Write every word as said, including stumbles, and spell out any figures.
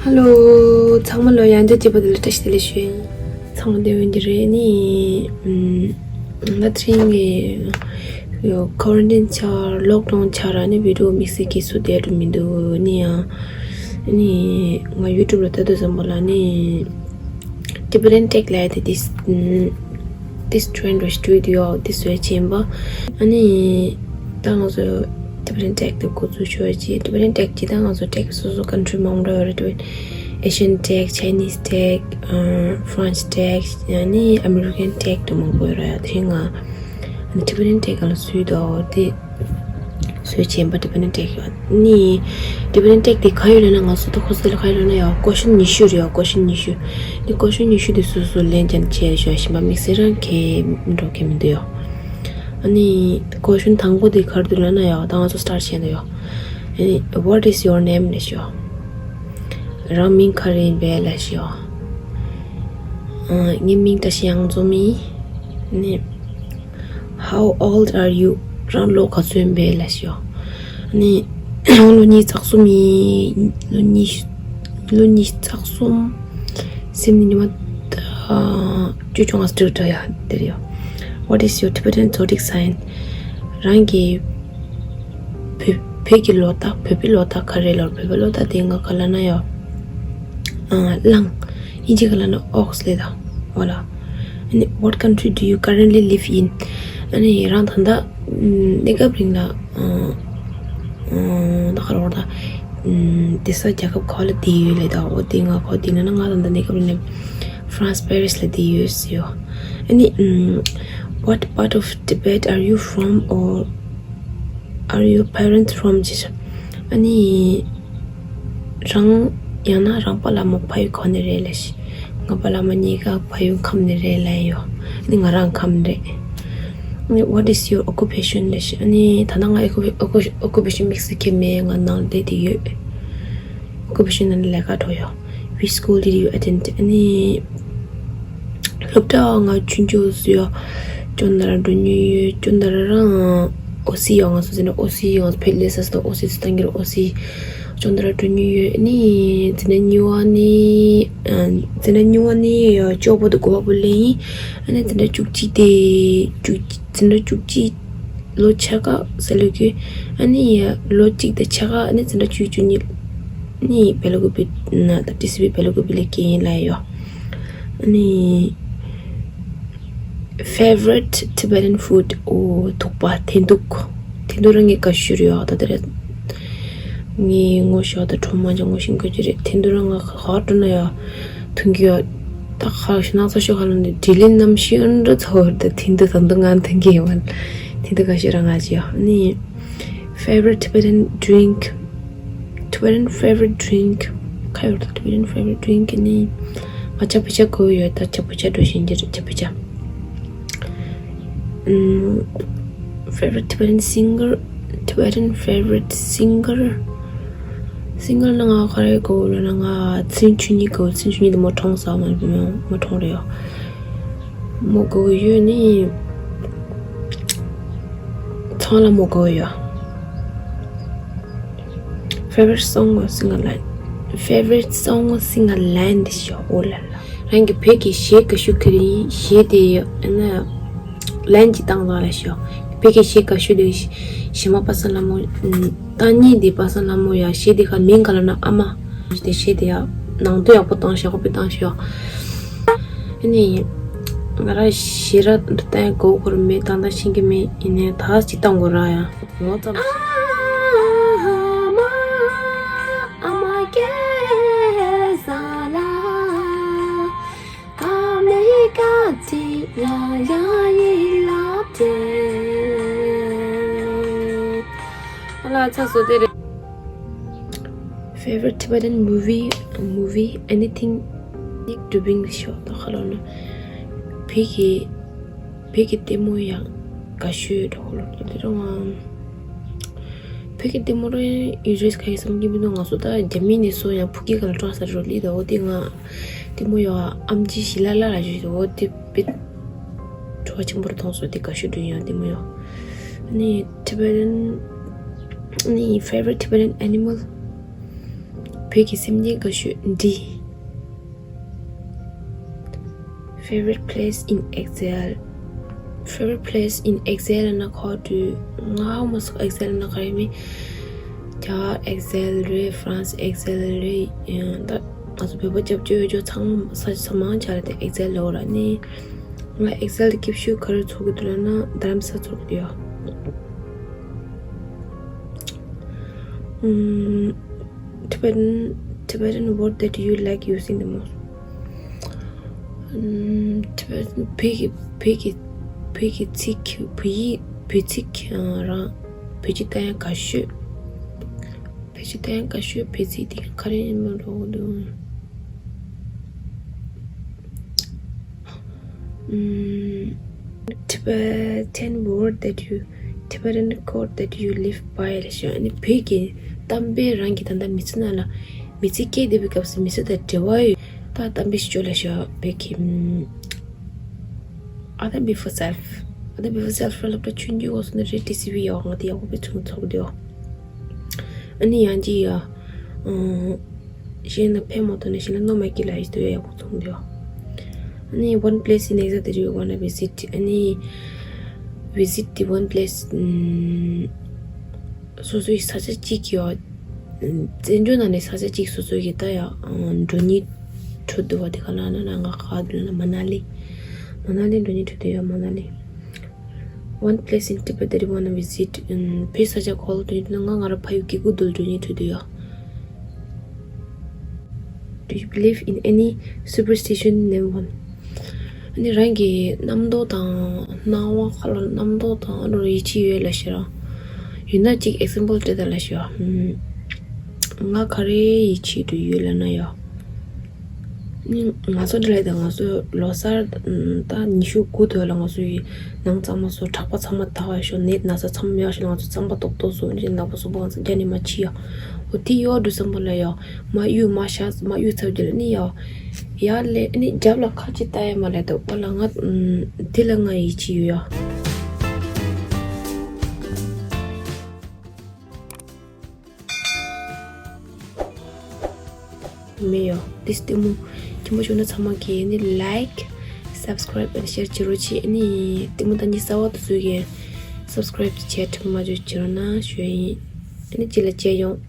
ཧེ་ལོ། ཚང་མ་ལོ་ཡང་བསྐྱར་གཅིག་པ་དེ་ལ་བཀྲ་ཤིས་བདེ་ལེགས་ཞུ་ཡིན། ཚང་མ་བདེ་པོ་ཡིན་གྱི་རེད། ནི་ཨམ་ང་དེ་རིང་གི་ཀོ་རན་ཊིན་ཆགས། ལོག་ཌའུན་ཆགས་ར། ནི་བི་ཌི་ཡོ་དམིགས་བསལ་གྱི་བཟོ་བསྡད་འགྲོ་མི་འདུག་ནི་ཡང་ནི་ང་ཡུ་ཊུབ་ལ་ལྟ་དུས་ཙམ་པ་ལ་ནི་ཊི་བེ་ཊན་ཊེག་ལབ་ཡ་དེ་དེ་དེ་ཊེ་རེན་ཌི་རེ་སི་ཊུ་ཌི་ཡོ་དེ་བཟོས་བྱས་པ། ཨ་ནི་ད་ང་ཚོ་ཊི་བེ་ཊན་ཊེག་དེ་འགོ་འཛུགས་ཞུ་བ་བྱས། ཊི་བེ་ཊན་ཊེག་ཅིག་ད་ང་ཚོ་ཊེག་སོ་སོ་ཀན་ཊི་རི་མང་པོ་འདྲ་ཡོད་རེད། ཊི་བེ་ཊན་ཨེ་ཤི་ཡན་ཊེག་ཅའི་ནིས་ཊེག་ཨ་ཧྥ་རན་སི་ཊེག་ཨ་ནི་ཨ་མེ་རི་ཀན་ཊེག་དེ་མང་པོ་ཡོད་རེད། དེ་རིང་ང་ཨ་ནི་ཊི་བེ་ཊན་ཊེག་ག་ལ་བཟོས་འདུག་དེ་བཟོས་བྱས་པ་ཊི་བེ་ཊན་ཊེག་ཡོད། ནི་ཊི་བེ་ཊན་ཊེག་དེ་ག་ཡོད་ལབ་ན། ང་ཚོ་ད་ཁོ་ཚོ་ལ་ག་ཡོད་ལབ་ན་ཡ། ཀོ་ཤན་ཉི་ཤུ་རེད་ཡ། ཀོ་ཤན་ཉི་ཤུ། ནི་ཀོ་ཤན་ཉི་ཤུ་དེ་སོ་སོ་ལན་ཅན་བྱས་ཞོ་ཞིམ་པ་དམིགས་བསལ་རང་གི་འགྲོ་གི་མི་འདུག་ཡ། ཨ་ནི་ཀོ་ཤན་དང་པོ་དེ་ག་རེ་འདུག་ལབ་ན་ཡ། ད་ང་ཚོ་སི་ཊར་ཊི་བྱས་འདུག་ཡ། ཨ་ནི་What is your name? ལབ་ཞོ། རང་མིང་ག་རེ་ཡིན་པས་ལབ་ཞོ། ཨ་ངའི་མིང་བཀྲ་ཤིས་གཡང་འཛོམས་ཡིན། ནི། How old are you? རང་ལོ་ག་ཚོད་ཡིན་པས་ལབ་ཞོ། ནི། ལོ་ཉི་ཤུ་རྩ་གསུམ་ཡིན། ལོ་ཉི་ཤུ། ལོ་ཉི་ཤུ་རྩ་གསུམ། སེམས་ནི་ཉི་མ་ཨ་བཅུ་བཅོ་ལྔ་སྤྲུལ་འདྲ་ཡ་དེ་རེད་ཡ། What is your Tibetan zodiac sign? རང་གི་བོད་བོད་ཀྱི་ལོ་རྟགས། བོད་པའི་ལོ་རྟགས་ག་རེ་ལབ། བོད་པའི་ལོ་རྟགས་དེ་ང་ག་ལབ་ན་ཡ། ཨ་གླང་། དབྱིན་ཇི་ག་ལབ་ན་ཨོག་སི་ལབ་ད། འོ་ལ། ཨ་ནི་What country do you currently live in? ཨ་ནི་རང་ད་ལྟ་གནས་སྐབས་རིང་ལ་ཨ་ཨ་ད་ག་རེ་ལབ་ད། ཨ་དེ་ས་རྒྱལ་ཁབ་ག་ལ་བསྡད་ཡོད་ལབ་ད། འོ་དེ་ང་ག་བ་བསྡད་ན་ན། ང་ད་ལྟ་གནས་སྐབས་རིང་ལ་ཧྥ་རན་སི་པེ་རིས་ལ་བསྡད་ཡོད་ཟེར་ཡོ། ཨ་ནི་ཨམ། What part of Tibet are you from, or are your parents from? ཅེས། ཨ་ནི་རང་ཡང་ན་རང་པ་ལགས་མོ་ཕ་ཡུལ་ག་ནས་རེད་ལབ་ཞིག་ང་པ་ལགས་མོ་གཉིས་ཀ་ཕ་ཡུལ་ཁམས་ནས་རེད་ལབ་ཡོ། ཨ་ནི་ང་རང་ཁམས་རེད། ཨ་ནི་What is your occupation? ལབ་ཞིག་ཨ་ནི་ད་ལྟ་ང་ཨོ་ཀུ་པེ་ཤན་དམིགས་བསལ་གྱི་མེད། ང་ནང་བསྡད་དེ་ཡོད། ཨོ་ཀུ་པེ་ཤན་ནང་ལས་ཀ་འགྲོ་ཡོད། Which school did you attend? ཨ་ནི་སློབ་གྲྭ་ང་ཆུང་ཆུང་ཡོད། ཅོན་ཏ་ར་འགྲོ་མྱོང་ཡོད། ཅོན་ཏ་ར་རང་ཨོ་སི་ཡོད། ང་ཚོ་འཛིན་གྲྭ་ཨོ་སི་ཡོད། ང་ཚོ་ཕེབས་ལས་ས་སྟོང་ཨོ་སི་ཚོ་བཏང་གི་རེད། ཨོ་སི་ཅོན་ཏ་ར་འགྲོ་མྱོང་ཡོད། ཨ་ནི་འཛིན་གྲྭ་གཉིས་པ་ནི་ཨ་འཛིན་གྲྭ་གཉིས་པ་ནི་ཡོད། ཅོག་པོ་དུ་གོ་བ་པོ་ལེན་ཡིན། ཨ་ནི་འཛིན་གྲྭ་བཅུ་གཅིག་དེ་བཅུ་འཛིན་གྲྭ་བཅུ་གཅིག་ལོ་ཆ་ག་ས་ལོ་རྒྱུས། ཨ་ནི་ལོ་གཅིག་དང་ཆ་ག་ཨ་ནི་འཛིན་གྲྭ་བཅུ་བཅུ་གཉིས་ནི་བེ་ལ་ཀུ་པི་ན་ད་ཏི་སི་བི་བེ་ལ་ཀུ་པི་ལ་སྐྱེས་ཡིན་ལ་ཡོ། ཨ་ནི་Favorite Tibetan food? ཨོ་ཐུག་པ་ཐེན་ཐུག་ཐེན་ཐུག་རང་གི་དགའ་ཤོས་རེད་ཡོ། ད་དེ་རེད། ངའི་ངོ་ཤོག་དང་གྲོགས་མང་ཆེ་ངོ་ཤེས་དགོས་ཀྱི་རེད། ཐེན་ཐུག་རང་ང་ཧ་ཀྲུ་ན་ཡོ། ཐུང་གི་ཡོད། ད་ཁ་ཤི་ན་ཚ་ཤོ་ཁ་ལོ་ནི་དྲི་ལན་ནམ་ཤི་ཨན་ར་ཚ་བར་ད་ཐིན་དུ་ད་འདུ་ང་ཐུང་གི་ཡོད། ཐིན་དུ་ཁ་ཤི་ར་ང་ཅི་ཡོད་ནི། Favorite Tibetan drink? Tibetan favorite drink? ཁ་ཡོད་ད། Tibetan favorite drink ནི་ང་ཅ་པུ་ཅ་གོ་ཡོད། ད་ཅ་པུ་ཅ་འགྲོ་བཞིན་གྱི་རེད། ཅ་པུ་ཅ། ཨུམ། Favorite Tibetan singer? Tibetan favorite singer? Singer ནི་ང་ག་རེ་གོ་ལབ་ན་ང་ཚིན་ཆུ་ཉི་གོ། ཚིན་ཆུ་ཉི་དེ་མོ་ཁྲོང་ས་མ་མོ་ཁྲོང་རེད་ཡོ། མོ་གོ་ཡོད་ནི་ཚང་ལ་མོ་གོ་ཡོད། Favorite song or sing a line? Favorite song or sing a line དེ་ཤོ་ཨོ་ལ་ལ། རང་གི་བོད་ཀྱི་གཞས་དགའ་ཤོས་ག་རེ་ཡིན། གཞས་དེ་ཡོད་ན་ལན་གྱི་བཏང་ལ་ལ་ཤོ། བོད་ཀྱི་གཞས་དགའ་ཤོས་དེ་གཞས་མ་པ་སངས་ལྷ་མོ། ཨ་ནི་དེ་པ་སངས་ལྷ་མོ་ཡ། གཞས་དེ་ག་མིང་ག་ལབ་ན་ཨ་མ། དེ་གཞས་དེ་ཡ་ནང་དོན་ཡག་པོ་བཏང་ཤག་ཁོ་པས་བཏང་ཤག་ཨ་ནི་ང་ར་གཞས་ར་འདི་བཏང་གོ་གོ་ར་མེད། བཏང་བཏང་ཤེས་ཀྱི་མེད། ཡིན་ནའི་ད་ཅི་བཏང་དགོས་ར་ཡ། ངོ་ཙམ། ཨ་མ་ཨ་མ་སྐྱེ་ས་ལ། ཨ་མེ་རི་ཀ་ཅིག་ལ་ཡ་ཡི་ལབ་དེ། ཨ་ལ་ཚ་སོ་དེ་རེད། Favorite Tibetan movie? Movie, anything. ནིག་ཌུ་བིང་ཤོ་ད་ཁ་ལོ་ན། བོད་ཀྱི་བོད་ཀྱི་ལྟད་མོ་ཡག་དགའ་ཤོས་འགྲོ་ཁོ་ལོ་དེ་རང་། བོད་ཀྱི་ལྟད་མོ་རེ་ཡུ་ཇེས་ག་ཡི་བསམ་གྱི་མི་འདུག་ང་ཚོ་ད་རྒྱ་མི་ནས་སོ་ཡང་ཕུ་གི་ག་ལ་ཀྲོང་ས་རོ་ལི་ད་འོ་དེ་ང་ལྟད་མོ་ཡོ་ཨམ་ཅི་ཞི་ལ་ལ་ལ་ཞུ་འོ་དེ་བེད་བྲོ་བ་ཆེན་པོ་རུ་མཐོང་སོ་དེ་དགའ་ཤོས་འདུག་ཡང་ལྟད་མོ་ཡོ། ཨ་ནི་Tibetan ཨ་ནི་favorite Tibetan animal? བོད་ཀྱི་སེམས་ཅན་དགའ་ཤོས་འདི། Favorite place in exile. Favorite place in exile ན་ཁོ་དུ་ང་མ་སོགས་exile ན་ག་རེ་མི། རྒྱ་exile རེད། France exile རེད། ཡང་ད་ང་ཚོ་བོད་པ་སྐྱབས་བཅོལ་ཡོད་ཅོག་ཚང་མ་ས་ཆ་ཚང་མ་ཆ་ལ་དེ་exile ལ་འོ་ར་ནི། ང་exile དེ་སྐྱིད་ཤོས་ག་རེ་ཚོར་གི་འདུག་ལབ་ན་རྡ་རམ་ས་ཚོར་གི་འདུག་ཡ། ཨུམ། Tibetan, Tibetan word that you like using the most. ཨུམ། Tibetan བོད་ཀྱི་བོད་ཀྱི་བོད་ཀྱི་ཚིག་བོད་ཡིག་བོད་ཚིག་རང་བོད་ཀྱི་ལྟ་ཡང་དགའ་ཤོས། བོད་ཀྱི་ལྟ་ཡང་དགའ་ཤོས་བོད་ཚིག་དེ་ག་རེ་ཡིན་མིན་རོགས་འདུག་ཨུམ། Tibetan word that you, Tibetan quote that you live by ལ་ཞེས་ནི་བོད་ཀྱི་གཏམ་དཔེ་རང་གི་ད་ལྟ་མི་ཚེ་ནང་ལ་མི་ཚེ་སྐྱེལ་བསྡད་པའི་སྐབས་སུ་མི་ཚེ་དང་འབྲེལ་བ་ཡོད་ད་གཏམ་དཔེ་ཞིག་བརྗོད་ལ་ཞེས་བོད་ཀྱི་ཨུམ། Other before self, other before self ལབ་ད་ཆུང་ཆུང་འོག་སོང་ན་རེད་ཏི་སི་བི་ཡོག་ང་དེ་ཡག་པོ་དཔེ་ཚོང་ཚོགས་འདུག་ཨ་ནི་ཡང་ཅི་ཡ། ཨུམ། གཞན་ལ་ཕན་མ་ཐོགས་ནས་གཞན་ལ་གནོད་མ་སྐྱེལ་ལ་ཡིས་དོ་ཡག་པོ་ཚོང་འདུག་ཨ་ནི་one place in exile that you wanna visit. ཨ་ནི་visit the one place. ཨུམ། སོ་སོའི་ས་ཆ་གཅིག་ཡོད། བཙན་བྱོལ་ནང་ནས་ས་ཆ་གཅིག་སོ་སོ་ཡི་ད་ཡང་འགྲོ་སྙིང་བྲོ་འདུག་བ་དེ་ག་ལ་ན་ན་ང་ག་འདུག་ན་མ་ན་ལི། མ་ན་ལི་འགྲོ་སྙིང་བྲོ་འདུག་ཡ་མ་ན་ལི། One place in Tibet that you wanna visit. བོད་ས་ཆ་ག་ལ་འགྲོ་སྙིང་བྲོ་ན་ང་ང་ར་ཕ་ཡུལ་གི་གུ་འདུལ་འགྲོ་སྙིང་བྲོ་འདུག་ཡ། Do you believe in any superstition? Name one. ཨ་ནི་རང་གི་རྣམ་རྟོག་དང་སྣང་བ་ཁ་ལ་རྣམ་རྟོག་དང་ཨ་ནི་ཡིད་ཆེས་ཡོད་ལ་ཤི་ར། ཡོད་ན་གཅིག་example སྤྲད་ད་ལ་ཤི་ར། ང་ག་རེ་ཡིད་ཆེས་དུ་ཡོད་ལ་ན་ཡ། ནི་ང་ཚོ་འདི་ལ་ད་ང་ཚོ་ལོ་གསར་ད་ཉི་ཤུ་དགུ་དོད་ལ་ང་ཚོ་ཡི་ནང་གཙང་མ་སོ་གྲགས་པ་ཚང་མ་དག་ཡ་ཤོ་ནད་ན་ཚ་ཚང་མ་ཡ་ཤོ་ང་ཚོ་ཚང་པ་ཏོག་ཏོག་སོ་ནི་ནག་པོ་སོ་པོ་ང་ཚོ་རྒྱ་ནི་མ་ཆི་ཡ། འོ་དེ་ཡོད་འགྲོ་བསམ་པ་ལ་ཡ། མ་གཡུག་མ་ཤ་མ་གཡུག་ཚབ་རྒྱུ་ལ་ནི་ཡ། ཡ་ལེ་ནི་རྒྱབ་ལ་ཁ་ཅིག་ལྟ་ཡ་མ་ལེ་དོ་པ་ལ་ང་དེ་ལ་ང་ཡིད་ཆེས་ཡོད་ཡ། མེད་ཡོ། དེ་ལྟད་མོ་ཁྱིམ་པ་ཞོག་ན་ཚང་མ་གིས་ནི་like, subscribe and share བྱེད་རོགས་བྱེད། ནི་ལྟད་མོ་ད་ནི་གསར་བ་དུ་ཚོད་གིས་subscribe བྱེད་ཐུབ་མ་བྱོས་བྱེད་རོགས་གནང་ཞུ་ཡ་ཡིན། ནི་ཅི་ལ་བྱེད་ཡོང་།